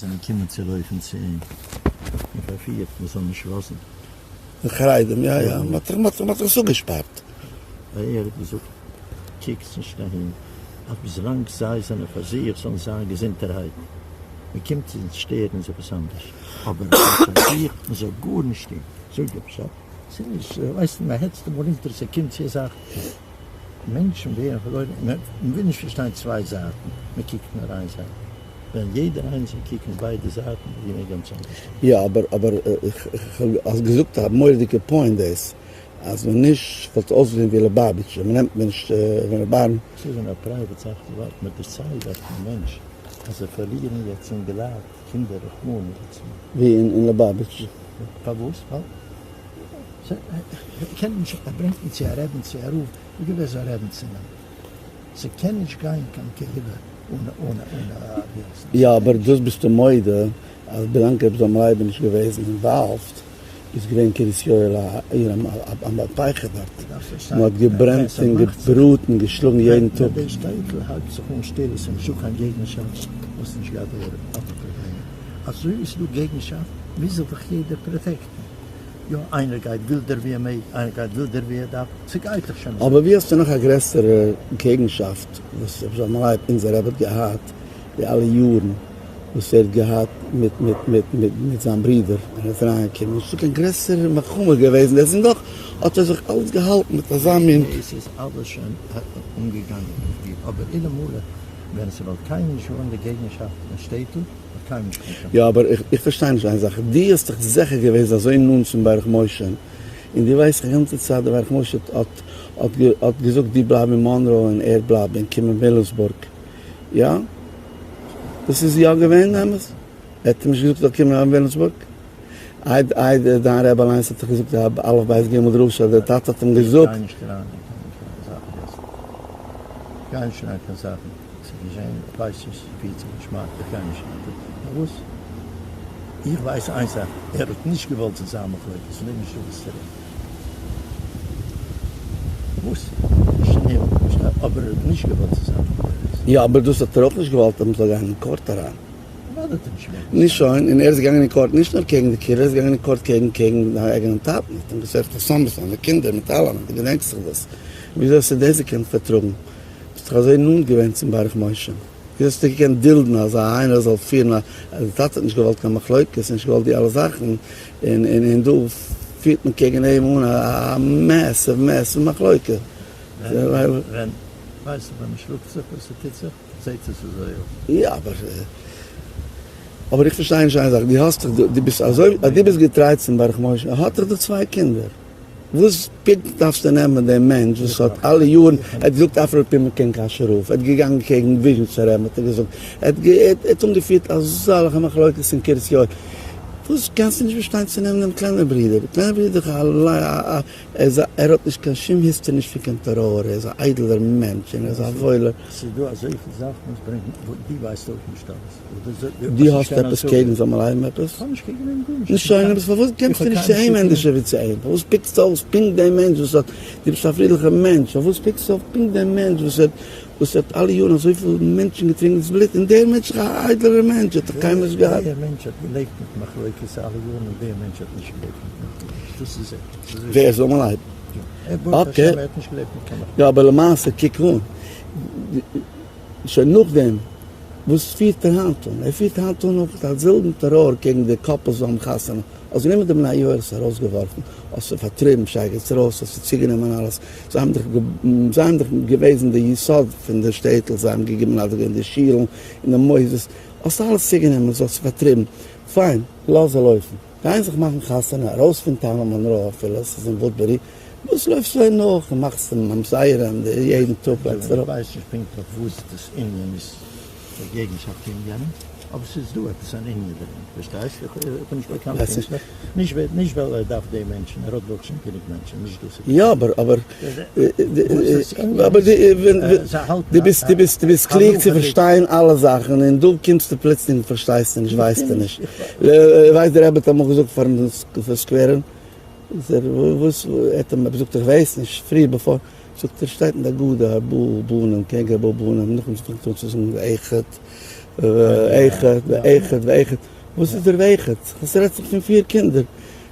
זענען געקומען צו לויפן צו אים און פארפירט מען זאל נישט לאזן. די חרדים, יא יא, מען האט זיך מען האט זיך צוגעשפארט. ער האט געזאגט, קוקטס נישט אהין, אז ביז לאנג זיי זענען פאר זיך זאלן זיין געזונטערהייט, מען קומט אונז שטערן איז עפעס אנדערש, אבער פאר זיך מען זאל גארנישט טון, זאג דער פשט, ס'איז נישט, ווייסט מען העצט אמאל אונטער ס'קומט צו א זאך, מענטשן ווערן פארלוירן, מען וויל נישט פארשטיין צוויי זייטן, מען קוקט נאר איין זייט, ווען יעדער איינער זאל קוקן ביידע זייטן וואלט געווען גאנץ אנדערש. יא אבער אבער איך האסט געזאגט א מורא'דיגע point דאס אז ווען נישט וואלט עס אויסגעזען ווי ליובאוויטש ווען מ'נעמט ווען נישט ווען ר' אהרן. ס'איז אין א private זאך צו ווארטן מען דערציילט דארט א מענטש אז זיי פארלירן יעצט אינגעלייט קינדער רחמנא ליצלן. ווי אין ליובאוויטש? פארוואס? ווייל ער קען נישט ער ברענגט נישט צו א רעבין צו א רב ווי געווער זאל רעדן צו אים ס'קען נישט גיין קיין קהילה אן אן א ווילסן. יא אבער דאס ביסטו מודה אז ווילאנג רבי זלמן לייב איז נישט געוועזן involved איז געווען קרית יואל א עיר א מהפכה דארט מען האט געברענט און געבראטן געשלאגן יעדן טאג. ווען די שטעטל הייבט זיך אן שטיל איז נישטא קיין געגנערשאפט האסט נישט געהאט אלע פראבלעמען אזוי ווי ס'איז דא געגנערשאפט מוז זיך דאך יעדער protect ן. יא, איינער גייט ווילדער ווי ער מעג, איינער גייט ווילדער ווי ער דארף, ס'גייט דאך שוין אזוי. אבער ווי האסטו נאך א גרעסערע קעגנשאפט וואס רבי זלמן לייב אונזער רבי האט געהאט די אלע יארן וואס ער האט געהאט מיט מיט מיט מיט מיט זיין ברודער ווען ער איז אריינגעקומען, נישטא קיין גרעסערע מלחמה געוועזן, דאס און דאך האט ער זיך אלץ געהאלטן מיט אזא מין. דאס איז אלעס שוין אנגעגאנגען פון פריער, אבער אלעמאל ווען ס'וואלט קיינמאל נישט געווארן די געגנערשאפט אין שטעטל, יא אבער איך פארשטיי נישט איין זאך, דו האסט דאך זיכער געוועזן אזוי נאנט צום ברך משה, און דו ווייסט די גאנצע צייט דער ברך משה האט האט געזאגט דו בלייב אין מאנרא און ער בלייב און קום אין וויליאמסבורג, יא? דאס איז יא געווען אמת? ער האט אים נישט געזאגט זאל קומען אין וויליאמסבורג? איי איי דיין רבי אליינס האט דאך געזאגט א אלף בית גימל דרשה אז דער טאטע האט אים געזאגט. גיי נישט אריין אין קיין זאכן יעצט, גיי נישט אריין קיין זאכן. ס'איז געשען, איך ווייס נישט, ס'פירט זיך נישט מיין, איך גיי נישט ווייטער, פארוואס? איך ווייס איין זאך, ער האט נישט געוואלט ס'זאל זיין מחלוקת, פון דעם נישטא וואס צו רעדן. וואס? נישט אין הימל, נישט א, אבער ער האט נישט געוואלט ס'זאל זיין מחלוקת. יא, אבער דאס האט ער אויך נישט געוואלט אז מ'זאל גיין אין court אריין. אוודאי האט ער נישט געוואלט. נישט שוין, און ער איז געגאנגען אין court נישט נאר קעגן די קהילה, ער איז געגאנגען אין court קעגן קעגן זיין אייגענעם טאטן, האט אים געסערווט א summons זיינע קינדער מיט אלעמען, דו געדענקסט זיך דאס? וויאזוי האסטו דאס געקענט פארטראגן? ביסט דאך אזוי נאנט געווען צום ברך משה, ווי האסטו געקענט דולדן אז איינער זאל פירן א, אז די טאטע האט נישט געוואלט קיין מחלוקת, נישט געוואלט די אלע זאכן, און און און דא פירט מען קעגן אים אן א massive massive מחלוקה. ווען ווייסט ווען מען שלאגט זיך וואס ס'טוט זיך, זעהט עס אזוי אויס. יא אבער אבער איך פארשטיי נישט איין זאך, דו האסט דאך דו ביסט אזוי אז דו ביסט געטריי צום ברך משה, האט דאך דא צוויי קינדער. וואס פונקט דארפסטו נעמען דעם מענטש וואס האט אלע יארן, ער האט געזאגט אף על פי מכן קאשוי רב, ער האט געגאנגען קעגן וויזשניצער רב האט ער געזאגט, ער האט אנגעפירט אזאלכע מחלוקת אין קרית יואל, וואס קענסטו נישט באשטיין צו נעמען דעם קליינער ברודער, דער קליינער ברודער איז דאך א ער האט נישט קיין שום history נישט פון קיין טעראר, ער איז א איידעלער מענטש און ער איז א וואוילער. ס'איז דא אזויפיל זאכן וואס ברענגט, דו ווייסט אויך נישט אלעס. דו האסט עפעס קעגן זלמן לייבן עפעס? כ'האב נישט קעגן אים גארנישט. נו שוין, אבער פארוואס קומסטו נישט צו אים ענדערשער ווי צו אים? פארוואס pick סטו אויס פונקט דעם מענטש וואס האט, דו ביסט א פרידליכער מענטש, פארוואס pick סטו אויף פונקט דעם מענטש וואס האט, וואס האט אלע יארן אזויפיל מענטשן געטרינקען דאס בלוט, און דער מענטש איז א איידלערער מענטש, האט דאך קיינמאל נישט געהאט. דער מענטש האט געלעבט מיט מחלוקת אלע יארן און דער מענטש האט נישט געלעבט מיט מחלוקת, דאס איז ער. ווער? זלמן לייב? יא. ער ברוך השם ער האט נישט געלעבט מיט קיין מחלוקת. יא אבער למעשה קוק אן, שוין נאכדעם וואס פירט ער היינט אן? ער פירט היינט אן אויך א זעלבן טעראר קעגן די couples וואס האבן חתונה, האסט גענומען די בני יואל האסט ארויסגעווארפן, האסט זיי פארטריבן שייגעץ ארויס, האסט זיי צוגענומען אלעס, זיי האבן דאך זיי האבן דאך געוועזן די יסוד פון די שטעטל, זיי האבן געגעבן אדער אין די שילן און די מוסדות, האסט אלעס צוגענומען, האסט זיי פארטריבן, פיין, לאז זיי לויפן, גייען זיך מאכן חתונה, ארויס פון town און מאנרא אפילו, עס איז אין וואודבערי, וואס לויפסטו זיי נאך און מאכסט אים ממזרים די יעדן טאג לייגסט ארויף. איך ווייס נישט פונקטליך וואס דאס ענין איז דער געגנשאפט קעגן יענעם, אבער ס'איז דא עפעס אן ענין דערין, פארשטייסט? איך בין נישט באקאנט פונקטליך, נישט ווייל ער דארף די מענטשן, ער האט ברוך השם גענוג מענטשן, נישט דאס איז. יא אבער אבער אבער דו ביסט דו ביסט דו ביסט קלוג צו פארשטיין אלע זאכן און דא קומסטו פלוצלינג פארשטייסטו נישט ווייסטו נישט. ווייסט דער רבי האט אמאל געזאגט פארן סקווערער וואס ער האט אים געזאגט איך ווייס נישט פריער בעפאר זאגט ער שטייט אין די הגדה ארבעה בנים קעגן ארבעה בנים נאכדעם פאנגט אן צו זאגן אחד. אחד ואחד ואחד, וואס איז דער ואחד? ס'רעדט זיך פון פיר קינדער.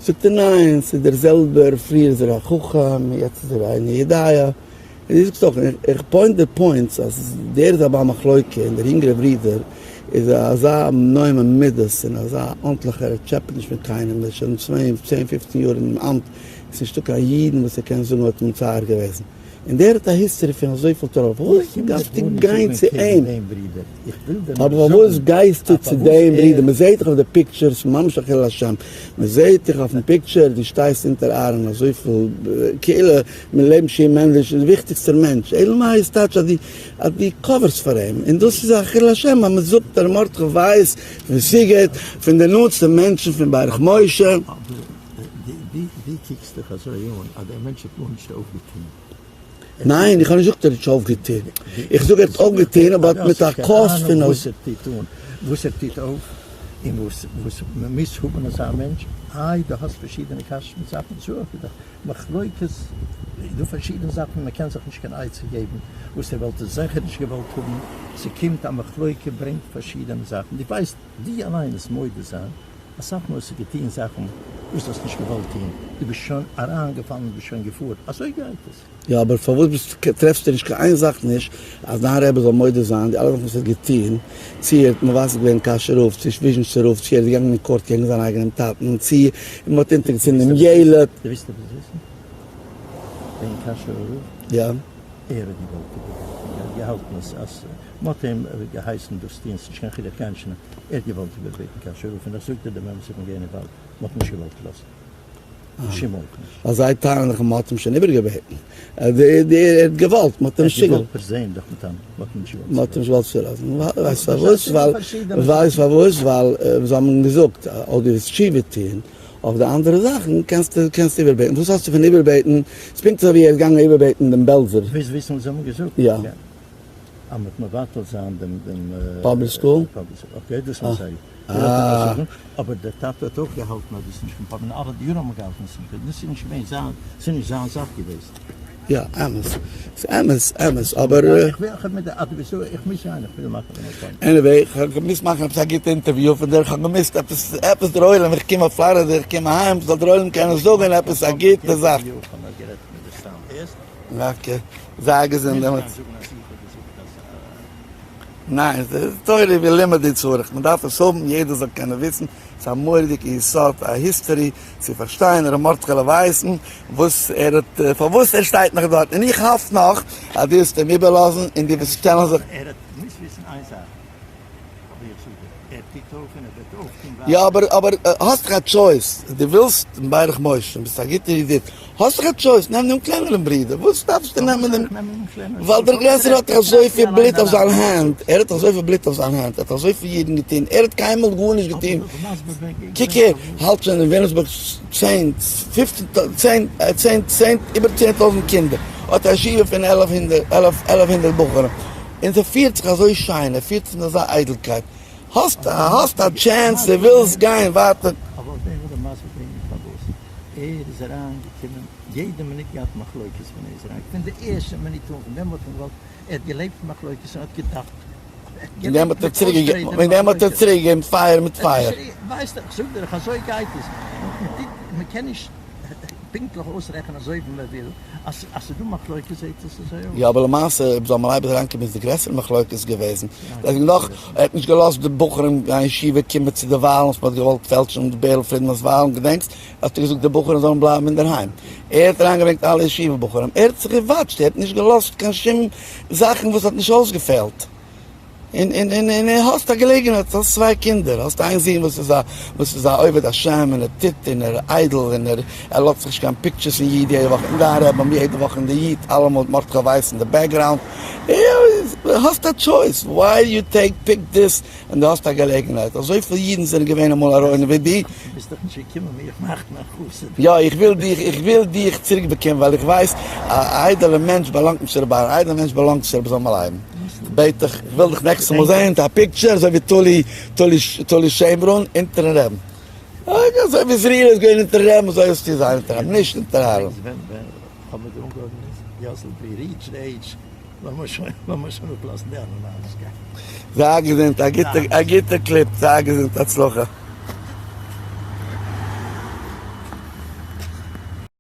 זאגט ער ניין, ס'איז דער זעלבער, פריער איז ער א חכם, יעצט איז ער אינו יודע. און דו זאגסט אויך, איך point די points אז דער איז א בעל מחלוקה און דער יונגערע ברודער איז אזא נועם מידות און אזא ארנטליכער, ער טשעפעט נישט מיט קיינעם, ער איז שוין צוויי צען פופצן יאר אינעם אמט, עס איז נישטא קיין אידן וואס ער קען זאגן האט אים מצער געוועזן, און דער האט א history פון אזויפיל טראבל, פארוואס דארפסטו גיין צו אים? אבער פארוואס גייסטו צו דעם ברודער? מען זעט דיך אויף די pictures, ממש א חילול השם, מען זעט דיך אויפן picture, דו שטייסט אונטער אהרן אזויפיל, כאילו מען לעבן שי' מענדליש איז די וויכטיגסטער מענטש, אלא מאי איז טייטש אז דו אז דו cover סט פאר אים, און דאס איז א חילול השם אז מען זאגט ר' מרדכי ווייס פון סיגעט, פון די נאנטסטע מענטשן פון ברך משה. אבער דו קוקסט דיך אזוי אן אז דער מענטש האט גארנישט אויפגעטון. ניין, איך האב נישט געזאגט ער האט נישט אויפגעטון, איך זאג ער האט אויפגעטון אבער מיט א cost פון. וואס ער טוט אן, וואס ער טוט אויף, און וואס וואס מען מוז האבן אזא מענטש, איי דו האסט פארשידענע קשיות מיט זאכן, זאג איך דיך, מחלוקת, איז דא פארשידענע זאכן מען קען זיך נישט קיין עצה געבן, וואס ער וואלט עס זיכער נישט געוואלט האבן, ס'קומט א מחלוקה ברענגט פארשידענע זאכן, דו ווייסט, דו אליין עס מודה זיין, אסאך מאל האסטו געטוהן זאכן וואס דו האסט נישט געוואלט טוהן, דו ביסט שוין אריינגעפאלן, דו ביסט שוין געפארן, אזוי גייט עס. יא אבער פארוואס ביסטו טרעפסטו נישט קיין איין זאך נישט אז דיין רבי זאל מודה זיין די אלע זאכן וואס ער האט געטוהן, צו ער האט מבזה געווען קאשוי רב, צו וויזשניצער רב, צו ער איז געגאנגען אין court קעגן זיין אייגענעם טאטן, צו מען האט אונטערגעצינדן דעם ילד. דו ווילסט עפעס וויסן וועגן קאשוי רב? יא. ער האט געוואלט איבערבעטן, ער האט געהאלטן אז אז מען האט אים געהייסן דאס טוהן, ס'נישט קיין חילוק קיין שנה, ער האט געוואלט איבערבעטן קאשוי רב, און איך זאג דיר דעם אמת איך בין געווען involved, מען האט נישט געוואלט לאזן, בשום אופן נישט. ווייל זיי טענה'ן דאך מען האט אים שוין איבערגעבעטן, ער האט געוואלט, מען האט אים נישט צוגעלאזט. ער האט געוואלט פערזענליך מיט אים, מען האט אים נישט געוואלט מען האט אים נישט געוואלט צולאזן, ווייסט פארוואס? ווייל, ווייסט פארוואס? ווייל זיי האבן אים געזאגט אויב דו וועסט תשובה טוהן אויף די אנדערע זאכן קענסטו קענסטו איבערבעטן, וואס האסטו פון איבערבעטן? ס'איז פונקט אזוי ווי ער איז געגאנגען איבערבעטן דעם בעלזער. ווילסט וויסן וואס זיי האבן געזאגט? יא. אז מ'וועט מבטל זיין דעם דעם public school? Okay דאס האבן זיי געוואלט זאגן, אבער דער טאטע האט אויך געהאלטן אז דאס איז נישט קיין פראבלעם, אלע די יארן האבן געהאלטן עס איז נישט, דאס איז נישט געווען זיין, ס'איז נישט זיין זאך געוועזן. יא אמת, ס'איז אמת אמת אבער. איך וויל איך האב מיט די אדער ביסט דא איך מוז גיין איך וויל מאכן דעם appointment. Anyway, איך האב געמוזט מאכן עפעס א גוטע interview פון דיר, איך האב געמוזט עפעס עפעס דער עולם, איך קום אויף פלארידע איך קום אהיים זאל דער עולם קענען זאגן עפעס א גוטע זאך. Okay, זיי געזונט דעמאלטס. ניין, די תורה ווי לימוד היא צריך, מען דארף עס האבן, יעדער זאל קענען וויסן, ס'איז א מורא'דיגע יסוד, א history, צו פארשטיין ר' מרדכי'לע ווייסן וואס ער האט, פארוואס ער שטייט נאך דארט, און איך האף נאך אז דו וועסט אים איבערלאזן און דו וועסט שטעלן זיך. ער האט מוזט וויסן איין זאך, אבער איך זאג דיר, ער טוט אויף און ער וועט אויפטון ווייטער. יא אבער אבער האסט דאך א choice, דו ווילסט ברך משה, ביסט א גוטער ידיד, האסט דאך א choice, נעם דעם קלענערן ברודער, וואס דארפסטו נעמען דעם, ווייל דער גרעסערער האט דאך אזויפיל בלוט אויף זיין הענט, ער האט דאך אזויפיל בלוט אויף זיין הענט, ער האט אזויפיל אידן געטון, ער האט קיינמאל גארנישט געטון, קוק ער האלט שוין אין וויליאמסבורג צען, פופצן, צען, צען, צען, איבער 10,000 קינדער, האט א ישיבה פון 1100, 1100 בחורים, און ס'פירט זיך אזוי שיין, ער פירט זיך מיט אזא איידלקייט, האסט האסט א chance דו ווילסט גיין ווייטער. אבער אויף דעם וויל איך מסביר ברענגען פארוואס ער איז אריין געקומען, יעדע מינוט געהאט מחלוקת ווען ער איז אריין פון די ערשטע מינוט אן, פון דעם האט מען געוואלט, ער האט געלעבט מחלוקת און האט געדארפט, וועגן דעם האט ער צוריק געגעבן, וועגן דעם האט ער צוריק געגעבן פייער מיט פייער. ווייסט איך זאג דיר אזוי גייט עס, מען קען נישט פונקטליך אויסרעכענען אזוי ווי מען וויל, אז ס'איז דא מחלוקת זעט עס אזוי אויס. יא אבער למעשה אויב זאל מען לייב אריינקומען איז די גרעסערע מחלוקת געוועזן, דעסוועגן נאך ער האט נישט געלאזט די בחורים גיין ישיבה קומען צו די וואלן וואס מען האט געוואלט פעלטשן בערל פרידמאן'ס וואלן געדענקסט? האט ער געזאגט די בחורים זאלן בלייבן אינדערהיים, ער האט אריינגעברענגט אלע ישיבה בחורים, ער האט זיך געוואטשט, ער האט נישט געלאזט קיין שום זאכן וואס האט נישט אויסגעפעלט. און און און און האסט א געלעגנהייט, האסט צוויי קינדער, האסט איין זון וואס איז א וואס איז א עובד השם און ער טוט און ער איידל און ער ער לאזט זיך נישט קיין pictures אין איד יעדע וואך, און דיין רבי האבן יעדע וואך אין די איד אלעמאל מרדכי ווייס אין די background, האסט א choice, why you take pick this, און דו האסט א געלעגנהייט, אזויפיל אידן זענען געווען אמאל ארוינים ווי דו. ביסט דאך נישט געקומען מיך מאכן א חסיד. יא איך וויל דיך, איך וויל דיך צוריק באקומען ווייל איך ווייס א איידעלע מענטש באלאנגט נישט צו רבי אהרן, א איידעלע מענטש באלאנגט צו רבי זלמן לייבן. בעט דיך, איך וויל דיך נעקסטע מאל זען מיט א picture אזוי ווי תולי תולי תולי שעמרון אונטערן רעבן. אזוי ווי זריעל איז געווען אונטערן רעבן אזוי זאלסטו זיין אונטערן רעבן, נישט אונטער אהרן. ווען ווען האבן מיר אנגעהויבן יאסל we reach the age לאמיר שוין לאמיר שוין אפלאזן די אנאנארישקייט. זיי געזונט, א גוטע א גוטע קליפ, זיי געזונט, הצלחה.